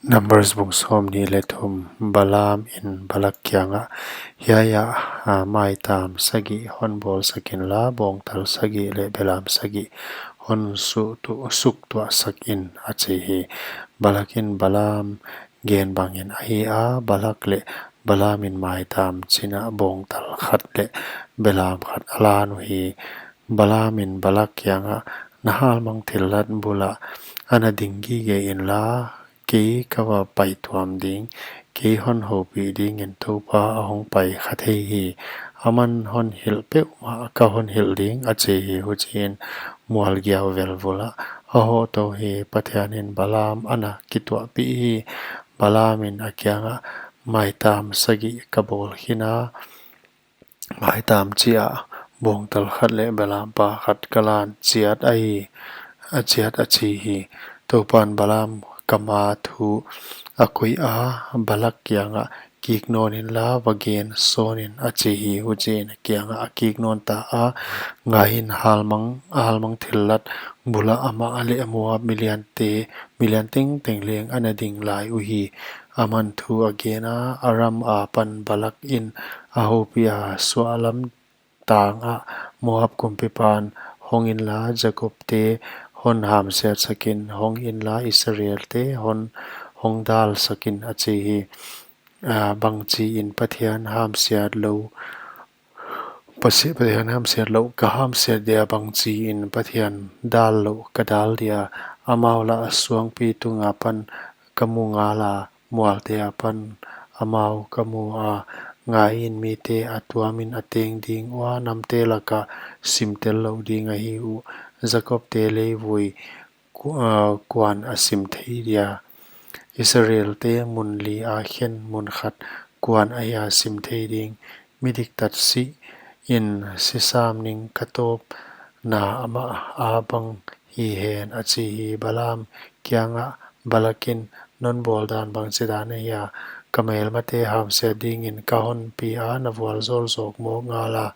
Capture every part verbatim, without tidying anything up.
Numbers bung sawmnih leh thum. Balaam in Balak kiangah, Hiai ah, a, maitam sagih hon bawlsak inla, bawngtal sagih leh belam sagih hon suktu-, suktuahsak in, a chi hi. Balak in Balaam gen bangin ahi a, Balak leh Balaam in maitam chin ah bawngtal khat leh belam khat a lan uhi. Balaam in Balak kiangah, Na halmang thillat bulah ana ding gige inla, kei ka va paituam ding, kei hon houpih dingin Toupa a hong pai kha thei hi. Aman hon hilh peuhmah ka hon hilh ding, a chi hi. Huchiin mual giau velvul ah a hoh tou hi. Pathian in Balaam ana kituahpih hi. Balaam in a kiangah, Maitam sagih ka bawl khin a, maitam chi ah bawngtal khat leh belampa khat ka lan chiat ahi, a chiat, a chi hi. Toupan Balaam kam a thu a koih a, Balak kiangah, Kik nawn inla, va gen sawn in, a chi hi. Huchiin a kiangah a kik nawn ta a, ngaiin halmang, halmang thillat bulah amah leh Moab miliante, milian tengteng leng ana ding lai uhi. Aman thu a gen a, Aram apan Balak in a houpih a, Suahlam tang ah Moab kumpipan, Hong inla, Jakob te hon hamsiatsak in, hong inla, Israel te hon, hong dalsak in, a chi hi. A, bangchiin Pathian hamsiat lou, Pasi-, Pathian hamsiat lou ka hamsiat dia, bangchiin Pathian dal lou ka dal dia? Amau lah suangpi tung apan ka mu ngal a, mualte apan amau ka mu a, ngaiin mite a tuamin a teng ding ua, namte lakah simtel lou ding ahi uh. Jakob te leivui ku-, a, kuan a sim thei dia? Israel te mun li a khen mun khat kuan ahi a sim thei ding? Midiktat si in sisam ning ka tawpna amah a bang hi hen, a chi hi. Balaam kiangah Balak in, Non bawl dan bangchidan ahia? Ka melmate hamsiat dingin ka hon pi a, na vualzawl zawk mawk ngal a,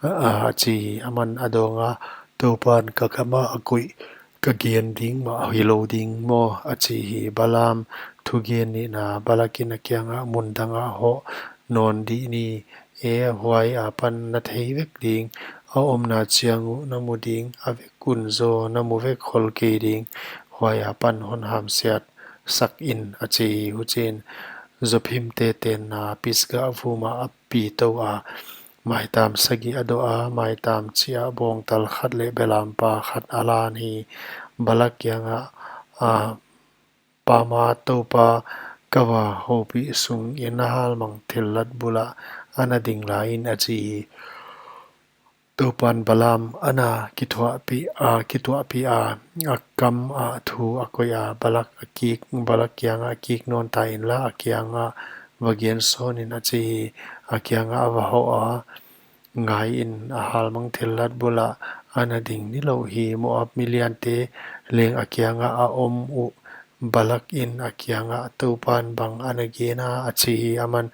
a, a chi hi. Aman a dawng a, Toupan ka kam ah a koih, ka gen ding mah hilou ding maw? a chi hi. Balaam thugen nihna. Balak in a kiangah, Mun dang ah hoh nawn dih ni e, huai apan na thei vek ding, a omna chiang uh na mu ding, a vek un zaw na mu vek khol kei ding, huai apan hon hamsiatsak in, a chi hi. Huchiin Zophim te tenna Pisgah vum ah a pi tou a, maitam sagih a doh a, maitam chi ah bawngtal khat leh belampa khat a lan hi. Balak kiangah, a, Pama Toupa ka va houpih sungin na halmang thillat bulah ana ding lai in, a chi hi. Toupan Balaam ana kituahpih a, kituahpih a, a kam ah thu a koih a, Balak a kik, Balak kiangah, Kik nawn ta inla, a kiangah va gen sawn in, a chi hi. A kiangah a va hoh a, ngaiin a halmang thillat bulah ana ding nilou hi. Moab miliante leng a kiangah a om uh. Balak in a kiangah, Toupan bang ana gen a? a chi hi. Aman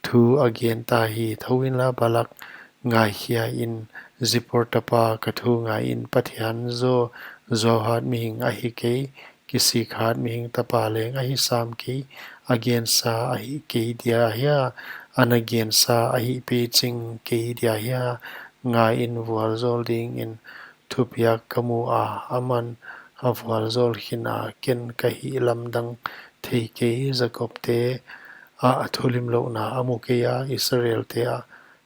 thu a gen ta hi. Thou inla, Balak, ngaikhia in, Zippor tapa, ka thu ngaiin, Pathian zaw zuauhat mihing ahi kei, kisikhat mihing tapa leng ahi sam kei. A gensa ahih kei dia hia? Ana gensa ahih pei ching kei dia hia? Ngaiin, vualzawl dingin thupiak ka mu a, aman a vualzawl khin a, ken ka hihlamdang thei kei. Jakob te ah thulimlouhna a mu kei a, Israel te ah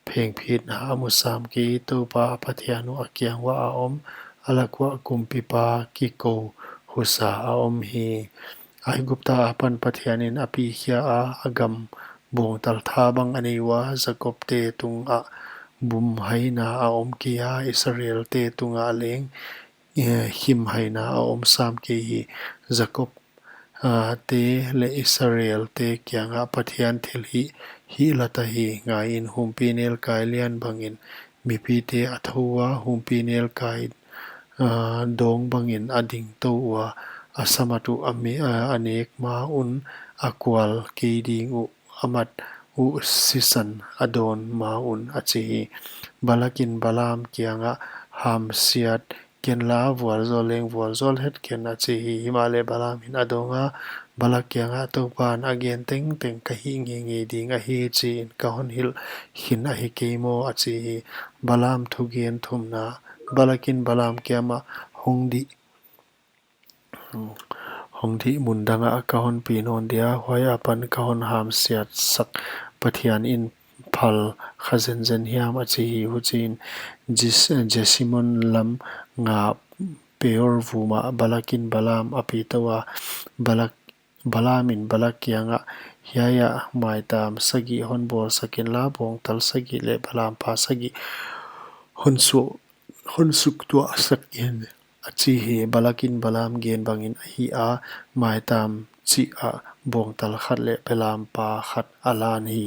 phengphitna a mu sam kei. Toupa Pathian uh a kiang uah a om, a lak uah kumpipa kikou husa a om hi. Aigupta apan Pathian in a pikhia a, a gam bawngtal tha bang a nei ua, Jakob te tungah bumhaina a om kei a, Israel te tungah leng, eh, himhaina a om sam kei hi. Jakob, ah, te leh Israel te kiangah Pathian thilhih hihlat ahi. Ngaiin, humpinelkai lian bangin mipite a thou ua, humpinelkai, ah, dawng bangin a ding tou ua, a samat uh a mi-, ah, a nek ma un a kual kei ding uh, a mat uh sisan a dawn ma un, a chi hi. Balak in Balaam kiangah, Hamsiat ken la, vualzawl leng vualzawl het ken, a chi hi. Himahleh Balaam in a dawng a, Balak kiangah, Toupan a gen tengteng ka hih ngeingei ding ahi, chiin ka hon hilh khin ahi kei maw? a chi hi. Balaam thugen thumna. Balak in Balaam kiangah, Hong dih, hong dih mun dangah ka hon pi nawn dia, huai apan ka hon hamsiatsak Pathian in phal kha zenzen hiam? a chi hi. Huchiin Jes- Jesimon lam nga Peor vumah Balak in Balaam a pi tou a, Balak Balaam in Balak kiangah, Hiai ah maitam sagih hon bawlsak inla, bawngtal sagih leh belampa sagih hon su- hon suktuahsak in, a chi hi. Balak in Balaam gen bangin a hih a, maitam chih ah bawngtal khat leh belampa khat a lan hi.